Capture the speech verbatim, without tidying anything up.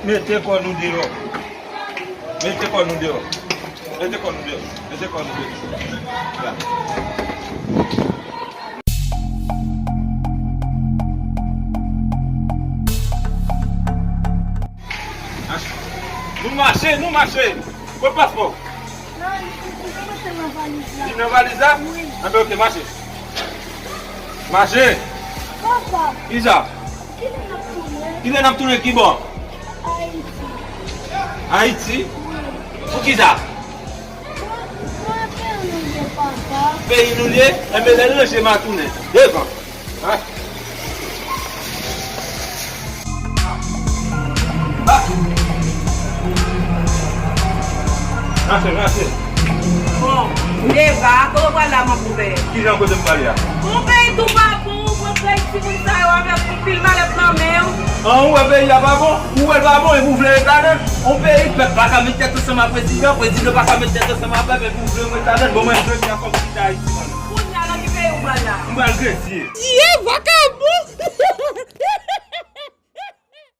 Mete kò nou deyò. Mete kò nou deyò. Mete kò nou deyò. Mete kò nou deyò. La. Nou mache, nou mache. Kot paspò? Li nan valiz la? Wi. Anben, oke, mache. Mache. Papa. Kisa? Kilè n ap tounen? Kilè n ap tounen ki bò? Ayiti. Ayiti? Wi. Poukisa? Bon, bon, peyi nou ye, papa. Peyi nou ye? Enben, lè l ranje, m a tounen. Devan. Mache, mache. Bon, Eva, kote w pral la, mon boubè? Kijan kote m prale a? Bon, peyi tou pa bon, ou pran peyi timoun sa yo avèk yon pil malèt nan men w. An, ou wè peyi a pa bon? Ou wè l pa bon, epi ou vle ret ladan l? Yon peyi pèp pa ka met tèt ansanm ak prezidan, prezidan pa ka met tèt ansanm ak pèp, epi ou vle ret ladan l? Bon, mwen, jodi a, fò m kite Ayiti, mwen. Kounye a, nan ki peyi ou pral la? M pral Gresi. Ye, vakabon!